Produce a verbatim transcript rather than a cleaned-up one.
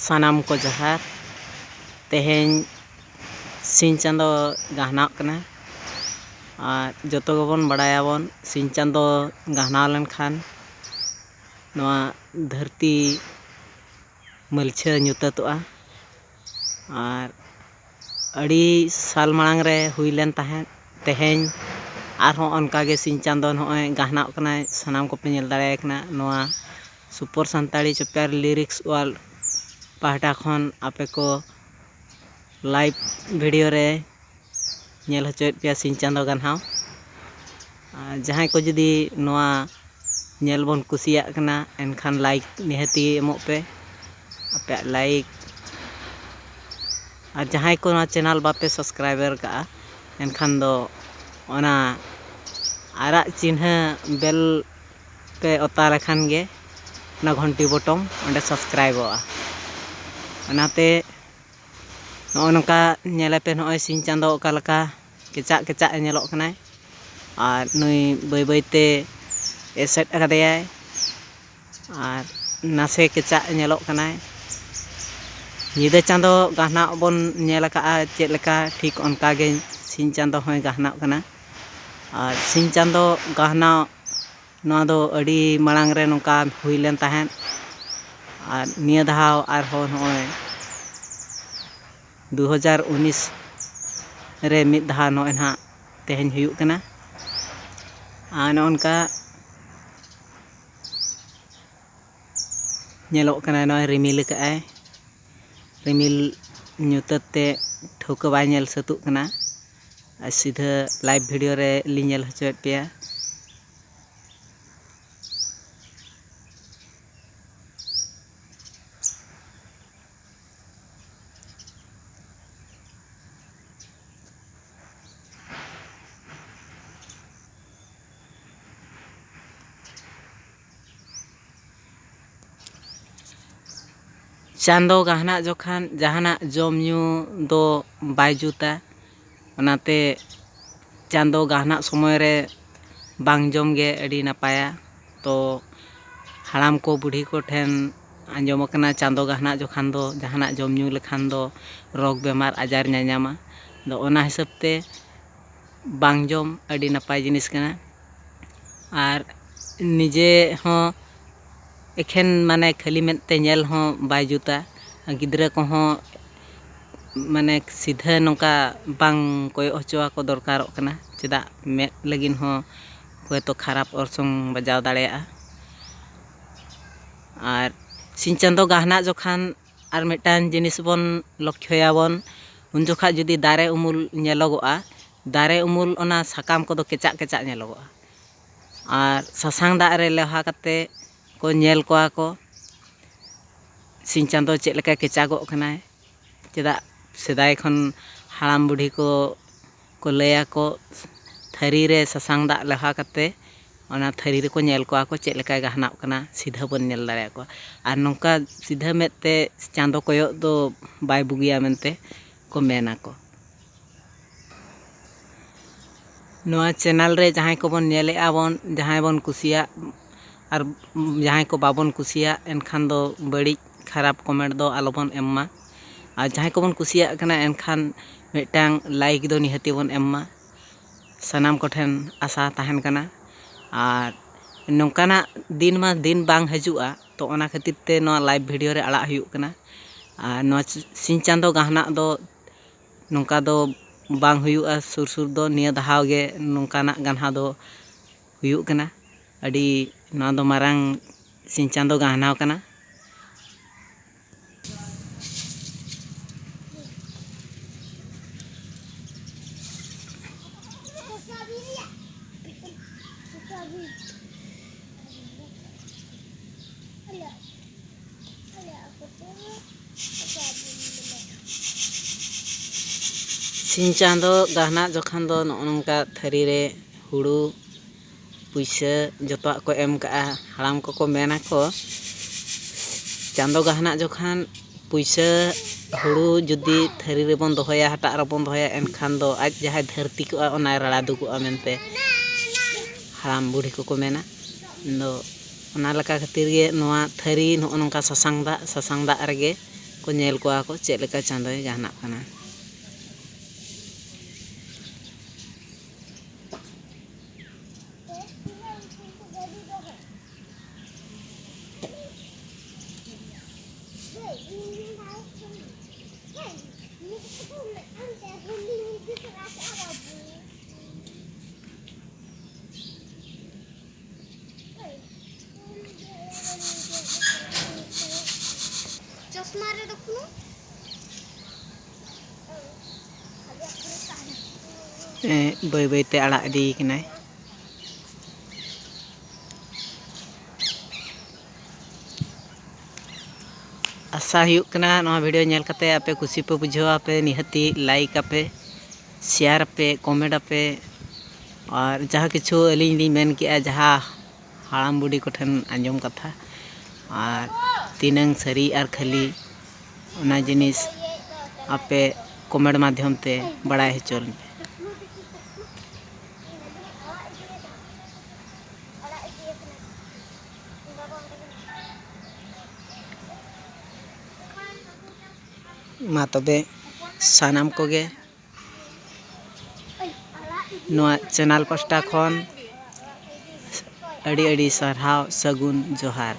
ᱥᱟᱱᱟᱢ ᱠᱚ ᱡᱚᱦᱟᱨ᱾ ᱛᱮᱦᱮᱧ ᱥᱤᱧ ᱪᱟᱸᱫᱚ ᱜᱟᱦᱱᱟᱜ ᱠᱟᱱᱟ᱾ ᱟᱨ ᱡᱚᱛᱚ ᱜᱮᱵᱚᱱ ᱵᱟᱲᱟᱭᱟᱵᱚᱱ, ᱥᱤᱧ ᱪᱟᱸᱫᱚ ᱜᱟᱦᱱᱟᱣ ᱞᱮᱱᱠᱷᱟᱱ ᱱᱚᱣᱟ ᱫᱷᱟᱹᱨᱛᱤ ᱢᱟᱹᱞᱪᱷᱟᱹ ᱧᱩᱛᱟᱹᱛᱚᱜᱼᱟ᱾ ᱟᱨ ᱟᱹᱰᱤ ᱥᱟᱞ ᱢᱟᱲᱟᱝ ᱨᱮ ᱦᱩᱭ ᱞᱮᱱ ᱛᱟᱦᱮᱸᱫ᱾ ᱛᱮᱦᱮᱧ ᱟᱨᱦᱚᱸ ᱚᱱᱠᱟᱜᱮ ᱥᱤᱧ ᱪᱟᱸᱫᱚ ᱱᱚᱜᱼᱚᱭ ᱜᱟᱦᱱᱟᱜ ᱠᱟᱱᱟᱭ, ᱥᱟᱱᱟᱢ ᱠᱚᱯᱮ ᱧᱮᱞ ᱫᱟᱲᱮᱭᱟᱭ ᱠᱟᱱᱟ᱾ ᱱᱚᱣᱟ ᱥᱩᱯᱚᱨ ᱥᱟᱱᱛᱟᱲᱤ ᱪᱚᱯᱮᱭᱟᱨ ᱞᱤᱨᱤᱠᱥ ᱣᱟᱨᱞᱰ ᱯᱟᱦᱴᱟ ᱠᱷᱚᱱ ᱟᱯᱮ ᱠᱚ ᱞᱟᱭᱤᱵᱷ ᱵᱷᱤᱰᱤᱭᱳ ᱨᱮ ᱧᱮᱞ ᱦᱚᱪᱚᱭᱮᱫ ᱯᱮᱭᱟ ᱥᱤᱧ ᱪᱟᱸᱫᱚ ᱜᱟᱱᱦᱟᱣ᱾ ᱟᱨ ᱡᱟᱦᱟᱸᱭ ᱠᱚ ᱡᱩᱫᱤ ᱱᱚᱣᱟ ᱧᱮᱞ ᱵᱚᱱ ᱠᱩᱥᱤᱭᱟᱜ ᱠᱟᱱᱟ, ᱮᱱᱠᱷᱟᱱ ᱞᱟᱭᱤᱠ ᱱᱤᱦᱟᱹᱛᱤ ᱮᱢᱚᱜ ᱯᱮ, ᱟᱯᱮᱭᱟᱜ ᱞᱟᱭᱤᱠ᱾ ᱟᱨ ᱡᱟᱦᱟᱸᱭ ᱠᱚ ᱱᱚᱣᱟ ᱪᱮᱱᱮᱞ ᱵᱟᱯᱮ ᱥᱟᱵᱥᱠᱨᱟᱭᱵᱟᱨ ᱠᱟᱜᱼᱟ, ᱮᱱᱠᱷᱟᱱ ᱫᱚ ᱚᱱᱟ ᱟᱨᱟᱜ ᱪᱤᱱᱦᱟᱹ ᱵᱮᱞ ᱯᱮ ᱚᱛᱟ ᱞᱮᱠᱷᱟᱱ ᱜᱮ ᱚᱱᱟ ᱜᱷᱚᱱᱴᱤ ᱵᱚᱴᱚᱢ ᱚᱸᱰᱮ ᱥᱟᱵᱥᱠᱨᱟᱭᱤᱵᱚᱜᱼᱟ᱾ ᱚᱱᱟᱛᱮ ᱱᱚᱜᱼᱚ ᱱᱚᱝᱠᱟ ᱧᱮᱞᱮᱯᱮ, ᱱᱚᱜᱼᱚᱭ ᱥᱤᱧ ᱪᱟᱸᱫᱚ ᱚᱠᱟ ᱞᱮᱠᱟ ᱠᱮᱪᱟᱜ ᱠᱮᱪᱟᱜ ᱮ ᱧᱮᱞᱚᱜ ᱠᱟᱱᱟᱭ᱾ ᱟᱨ ᱱᱩᱭ ᱵᱟᱹᱭ ᱵᱟᱹᱭᱛᱮ ᱮᱥᱮᱫ ᱟᱠᱟᱫᱮᱭᱟᱭ᱾ ᱟᱨ ᱱᱟᱥᱮ ᱠᱮᱪᱟᱜ ᱧᱮᱞᱚᱜ ᱠᱟᱱᱟᱭ᱾ ᱧᱤᱫᱟᱹ ᱪᱟᱸᱫᱚ ᱜᱟᱦᱱᱟᱜ ᱵᱚᱱ ᱧᱮᱞ ᱟᱠᱟᱫᱼᱟ ᱪᱮᱫ ᱞᱮᱠᱟ, ᱴᱷᱤᱠ ᱚᱱᱠᱟ ᱜᱮ ᱥᱤᱧ ᱪᱟᱸᱫᱚ ᱦᱚᱸᱭ ᱜᱟᱦᱱᱟᱜ ᱠᱟᱱᱟ᱾ ᱟᱨ ᱥᱤᱧ ᱪᱟᱸᱫᱚ ᱜᱟᱦᱱᱟᱜ ᱱᱚᱣᱟ ᱫᱚ ᱟᱹᱰᱤ ᱢᱟᱲᱟᱝ ᱨᱮ ᱱᱚᱝᱠᱟ ᱦᱩᱭ ᱞᱮᱱ ᱛᱟᱦᱮᱸᱫ᱾ ᱟᱨ ᱱᱤᱭᱟᱹ ᱫᱷᱟᱣ ᱟᱨᱦᱚᱸ ᱱᱚᱜᱼᱚᱭ ᱫᱩ ᱦᱟᱡᱟᱨ ᱩᱱᱤᱥ ᱨᱮ ᱢᱤᱫ ᱫᱷᱟᱣ ᱱᱚᱜᱼᱚᱭ ᱱᱟᱦᱟᱜ ᱛᱮᱦᱮᱧ ᱦᱩᱭᱩᱜ ᱠᱟᱱᱟ᱾ ᱟᱨ ᱱᱚᱜᱼᱚ ᱱᱚᱝᱠᱟ ᱧᱮᱞᱚᱜ ᱠᱟᱱᱟ, ᱱᱚᱜᱼᱚᱭ ᱨᱤᱢᱤᱞ ᱟᱠᱟᱫᱼᱟᱭ᱾ ᱨᱤᱢᱤᱞ ᱧᱩᱛᱟᱹᱛ ᱛᱮ ᱴᱷᱟᱹᱣᱠᱟᱹ ᱵᱟᱭ ᱧᱮᱞ ᱥᱟᱹᱛᱩᱜ ᱠᱟᱱᱟ᱾ ᱟᱨ ᱥᱤᱫᱷᱟᱹ ᱞᱟᱭᱤᱵᱷ ᱵᱷᱤᱰᱤᱭᱳ ᱨᱮ ᱞᱤᱧ ᱧᱮᱞ ᱦᱚᱪᱚᱭᱮᱫ ᱯᱮᱭᱟ᱾ ᱪᱟᱸᱫᱚ ᱜᱟᱦᱱᱟᱜ ᱡᱚᱠᱷᱟᱱ ᱡᱟᱦᱟᱱᱟᱜ ᱡᱚᱢ ᱧᱩ ᱫᱚ ᱵᱟᱭ ᱡᱩᱛᱟ᱾ ᱚᱱᱟᱛᱮ ᱪᱟᱸᱫᱚ ᱜᱟᱦᱱᱟᱜ ᱥᱚᱢᱚᱭ ᱨᱮ ᱵᱟᱝ ᱡᱚᱢ ᱜᱮ ᱟᱹᱰᱤ ᱱᱟᱯᱟᱭᱟ᱾ ᱛᱚ ᱦᱟᱲᱟᱢ ᱠᱚ ᱵᱩᱰᱷᱤ ᱠᱚ ᱴᱷᱮᱱ ᱟᱸᱡᱚᱢ ᱟᱠᱟᱱᱟ ᱪᱟᱸᱫᱚ ᱜᱟᱦᱱᱟᱜ ᱡᱚᱠᱷᱟᱱ ᱫᱚ ᱡᱟᱦᱟᱱᱟᱜ ᱡᱚᱢ ᱧᱩ ᱞᱮᱠᱷᱟᱱ ᱫᱚ ᱨᱳᱜᱽ ᱵᱮᱢᱟᱨ ᱟᱡᱟᱨ ᱧᱟᱧᱟᱢᱟ᱾ ᱟᱫᱚ ᱚᱱᱟ ᱦᱤᱥᱟᱹᱵ ᱛᱮ ᱵᱟᱝ ᱡᱚᱢ ᱟᱹᱰᱤ ᱱᱟᱯᱟᱭ ᱡᱤᱱᱤᱥ ᱠᱟᱱᱟ᱾ ᱟᱨ ᱱᱤᱡᱮ ᱦᱚᱸ ᱮᱠᱷᱮᱱ ᱢᱟᱱᱮ ᱠᱷᱟᱹᱞᱤ ᱢᱮᱫ ᱛᱮ ᱧᱮᱞ ᱦᱚᱸ ᱵᱟᱭ ᱡᱩᱛᱟ᱾ ᱜᱤᱫᱽᱨᱟᱹ ᱠᱚᱦᱚᱸ ᱢᱟᱱᱮ ᱥᱤᱫᱷᱟᱹ ᱱᱚᱝᱠᱟ ᱵᱟᱝ ᱠᱚᱭᱚᱜ ᱦᱚᱪᱚ ᱟᱠᱚ ᱫᱚᱨᱠᱟᱨᱚᱜ ᱠᱟᱱᱟ, ᱪᱮᱫᱟᱜ ᱢᱮᱫ ᱞᱟᱹᱜᱤᱫ ᱦᱚᱸ ᱦᱚᱭᱛᱳ ᱠᱷᱟᱨᱟᱯ ᱚᱨᱥᱚᱝ ᱵᱟᱡᱟᱣ ᱫᱟᱲᱮᱭᱟᱜᱼᱟ᱾ ᱟᱨ ᱥᱤᱧ ᱪᱟᱸᱫᱚ ᱜᱟᱦᱱᱟᱜ ᱡᱚᱠᱷᱟᱱ ᱟᱨ ᱢᱤᱫᱴᱟᱝ ᱡᱤᱱᱤᱥ ᱵᱚᱱ ᱞᱚᱠᱠᱷᱚᱭᱟᱵᱚᱱ, ᱩᱱ ᱡᱚᱠᱷᱟᱡ ᱡᱩᱫᱤ ᱫᱟᱨᱮ ᱩᱢᱩᱞ ᱧᱮᱞᱚᱜᱚᱜᱼᱟ, ᱫᱟᱨᱮ ᱩᱢᱩᱞ ᱚᱱᱟ ᱥᱟᱠᱟᱢ ᱠᱚᱫᱚ ᱠᱮᱪᱟᱜ ᱠᱮᱪᱟᱜ ᱧᱮᱞᱚᱜᱚᱜᱼᱟ᱾ ᱟᱨ ᱥᱟᱥᱟᱝ ᱫᱟᱜ ᱨᱮ ᱞᱮᱣᱦᱟ ᱠᱟᱛᱮ ᱠᱚ ᱧᱮᱞ ᱠᱚᱣᱟ ᱠᱚ ᱥᱤᱧ ᱪᱟᱸᱫᱚ ᱪᱮᱫ ᱞᱮᱠᱟ ᱠᱮᱪᱟᱜᱚᱜ ᱠᱟᱱᱟᱭ᱾ ᱪᱮᱫᱟᱜ ᱥᱮᱫᱟᱭ ᱠᱷᱚᱱ ᱦᱟᱲᱟᱢ ᱵᱩᱰᱷᱤ ᱠᱚ ᱠᱚ ᱞᱟᱹᱭᱟᱠᱚ, ᱛᱷᱟᱹᱨᱤ ᱨᱮ ᱥᱟᱥᱟᱝ ᱫᱟᱜ ᱞᱮᱣᱦᱟ ᱠᱟᱛᱮ ᱚᱱᱟ ᱛᱷᱟᱹᱨᱤ ᱨᱮᱠᱚ ᱧᱮᱞ ᱠᱚᱣᱟ ᱠᱚ ᱪᱮᱫ ᱞᱮᱠᱟᱭ ᱜᱟᱦᱱᱟᱜ ᱠᱟᱱᱟ, ᱥᱤᱫᱷᱟᱹ ᱵᱚᱱ ᱧᱮᱞ ᱫᱟᱲᱮᱭᱟᱠᱚᱣᱟ᱾ ᱟᱨ ᱱᱚᱝᱠᱟ ᱥᱤᱫᱷᱟᱹ ᱢᱮᱫ ᱛᱮ ᱪᱟᱸᱫᱚ ᱠᱚᱭᱚᱜ ᱫᱚ ᱵᱟᱭ ᱵᱩᱜᱤᱭᱟ ᱢᱮᱱᱛᱮ ᱠᱚ ᱢᱮᱱᱟᱠᱚ᱾ ᱱᱚᱣᱟ ᱪᱮᱱᱮᱞ ᱨᱮ ᱡᱟᱦᱟᱸᱭ ᱠᱚᱵᱚᱱ ᱧᱮᱞᱮᱫᱼᱟ ᱵᱚᱱ, ᱡᱟᱦᱟᱸᱭ ᱵᱚᱱ ᱠᱩᱥᱤᱭᱟᱜ ᱟᱨ ᱡᱟᱦᱟᱸᱭ ᱠᱚ ᱵᱟᱵᱚᱱ ᱠᱩᱥᱤᱭᱟᱜ, ᱮᱱᱠᱷᱟᱱ ᱫᱚ ᱵᱟᱹᱲᱤᱡ ᱠᱷᱟᱨᱟᱯ ᱠᱚᱢᱮᱱᱴ ᱫᱚ ᱟᱞᱚᱵᱚᱱ ᱮᱢ ᱢᱟ᱾ ᱟᱨ ᱡᱟᱦᱟᱸᱭ ᱠᱚᱵᱚᱱ ᱠᱩᱥᱤᱭᱟᱜ ᱠᱟᱱᱟ, ᱮᱱᱠᱷᱟᱱ ᱢᱤᱫᱴᱟᱝ ᱞᱟᱭᱤᱠ ᱫᱚ ᱱᱤᱦᱟᱹᱛᱤ ᱵᱚᱱ ᱮᱢ ᱢᱟ᱾ ᱥᱟᱱᱟᱢ ᱠᱚᱴᱷᱮᱱ ᱟᱥᱟ ᱛᱟᱦᱮᱱ ᱠᱟᱱᱟ᱾ ᱟᱨ ᱱᱚᱝᱠᱟᱱᱟᱜ ᱫᱤᱱ ᱢᱟ ᱫᱤᱱ ᱵᱟᱝ ᱦᱤᱡᱩᱜᱼᱟ, ᱛᱚ ᱚᱱᱟ ᱠᱷᱟᱹᱛᱤᱨ ᱛᱮ ᱱᱚᱣᱟ ᱞᱟᱭᱤᱵᱷ ᱵᱷᱤᱰᱤᱭᱳ ᱨᱮ ᱟᱲᱟᱜ ᱦᱩᱭᱩᱜ ᱠᱟᱱᱟ᱾ ᱟᱨ ᱱᱚᱣᱟ ᱥᱤᱧ ᱪᱟᱸᱫᱚ ᱜᱟᱦᱱᱟᱜ ᱫᱚ ᱱᱚᱝᱠᱟ ᱫᱚ ᱵᱟᱝ ᱦᱩᱭᱩᱜᱼᱟ ᱥᱩᱨ ᱥᱩᱨ ᱫᱚ᱾ ᱱᱤᱭᱟᱹ ᱫᱷᱟᱣ ᱜᱮ ᱱᱚᱝᱠᱟᱱᱟᱜ ᱜᱟᱱᱦᱟ ᱫᱚ ᱦᱩᱭᱩᱜ ᱠᱟᱱᱟ᱾ ᱟᱹᱰᱤ, ᱱᱚᱣᱟ ᱫᱚ ᱢᱟᱨᱟᱝ ᱥᱤᱧ ᱪᱟᱸᱫᱚ ᱜᱟᱦᱱᱟᱣ ᱠᱟᱱᱟ᱾ ᱥᱤᱧ ᱪᱟᱸᱫᱚ ᱜᱟᱦᱱᱟᱜ ᱡᱚᱠᱷᱟᱱ ᱫᱚ ᱱᱚᱜᱼᱚ ᱱᱚᱝᱠᱟ ᱛᱷᱟᱹᱨᱤ ᱨᱮ ᱦᱩᱲᱩ, ᱯᱩᱭᱥᱟᱹ ᱡᱚᱛᱚᱣᱟᱜ ᱠᱚ ᱮᱢ ᱠᱟᱜᱼᱟ᱾ ᱦᱟᱲᱟᱢ ᱠᱚᱠᱚ ᱢᱮᱱᱟᱠᱚ, ᱪᱟᱸᱫᱚ ᱜᱟᱦᱱᱟᱜ ᱡᱚᱠᱷᱟᱱ ᱯᱩᱭᱥᱟᱹ, ᱦᱩᱲᱩ ᱡᱩᱫᱤ ᱛᱷᱟᱹᱨᱤ ᱨᱮᱵᱚᱱ ᱫᱚᱦᱚᱭᱟ, ᱦᱟᱴᱟᱜ ᱨᱮᱵᱚᱱ ᱫᱚᱦᱚᱭᱟ, ᱮᱱᱠᱷᱟᱱ ᱫᱚ ᱟᱡ ᱡᱟᱦᱟᱸᱭ ᱫᱷᱟᱹᱨᱛᱤ ᱠᱚᱜᱼᱟ, ᱚᱱᱟᱭ ᱨᱟᱲᱟ ᱫᱩᱜᱩᱜᱼᱟ ᱢᱮᱱᱛᱮ ᱦᱟᱲᱟᱢ ᱵᱩᱲᱦᱤ ᱠᱚᱠᱚ ᱢᱮᱱᱟ᱾ ᱤᱧ ᱫᱚ ᱚᱱᱟ ᱞᱮᱠᱟ ᱠᱷᱟᱹᱛᱤᱨ ᱜᱮ ᱱᱚᱣᱟ ᱛᱷᱟᱹᱨᱤ ᱱᱚᱜᱼᱚ ᱱᱚᱝᱠᱟ ᱥᱟᱥᱟᱝ ᱫᱟᱜ, ᱥᱟᱥᱟᱝ ᱫᱟᱜ ᱨᱮᱜᱮ ᱠᱚ ᱧᱮᱞ ᱠᱚᱣᱟ ᱠᱚ ᱪᱮᱫ ᱞᱮᱠᱟ ᱪᱟᱸᱫᱚᱭ ᱜᱟᱦᱱᱟᱜ ᱠᱟᱱᱟ᱾ ᱪᱚᱥᱢᱟ ᱨᱮᱫᱚ ᱠᱳᱱᱳ ᱮ, ᱵᱟᱹᱭ ᱵᱟᱹᱭ ᱛᱮ ᱟᱲᱟᱜ ᱤᱫᱤᱭ ᱠᱟᱱᱟᱭ᱾ ᱟᱥᱟ ᱦᱩᱭᱩᱜ ᱠᱟᱱᱟ ᱱᱚᱣᱟ ᱵᱷᱤᱰᱤᱭᱳ ᱧᱮᱞ ᱠᱟᱛᱮ ᱟᱯᱮ ᱠᱩᱥᱤ ᱯᱮ ᱵᱩᱡᱷᱟᱹᱣᱟ, ᱟᱯᱮ ᱱᱤᱦᱟᱹᱛᱤ ᱞᱟᱭᱤᱠ ᱟᱯᱮ, ᱥᱮᱭᱟᱨ ᱟᱯᱮ, ᱠᱚᱢᱮᱱᱴ ᱟᱯᱮ᱾ ᱟᱨ ᱡᱟᱦᱟᱸ ᱠᱤᱪᱷᱩ ᱟᱹᱞᱤᱧ ᱞᱤᱧ ᱢᱮᱱ ᱠᱮᱜᱼᱟ, ᱡᱟᱦᱟᱸ ᱦᱟᱲᱟᱢ ᱵᱩᱰᱷᱤ ᱠᱚᱴᱷᱮᱱ ᱟᱸᱡᱚᱢ ᱠᱟᱛᱷᱟ, ᱟᱨ ᱛᱤᱱᱟᱹᱝ ᱥᱟᱹᱨᱤ ᱟᱨ ᱠᱷᱟᱹᱞᱤ, ᱚᱱᱟ ᱡᱤᱱᱤᱥ ᱟᱯᱮ ᱠᱚᱢᱮᱱᱴ ᱢᱟᱫᱽᱫᱷᱚᱢ ᱛᱮ ᱵᱟᱲᱟᱭ ᱦᱚᱪᱚ ᱞᱤᱧ ᱯᱮ᱾ ᱢᱟ ᱛᱚᱵᱮ ᱥᱟᱱᱟᱢ ᱠᱚᱜᱮ ᱱᱚᱣᱟ ᱪᱮᱱᱮᱞ ᱯᱟᱥᱴᱟ ᱠᱷᱚᱱ ᱟᱹᱰᱤ ᱟᱹᱰᱤ ᱥᱟᱨᱦᱟᱣ, ᱥᱟᱹᱜᱩᱱ ᱡᱚᱦᱟᱨ᱾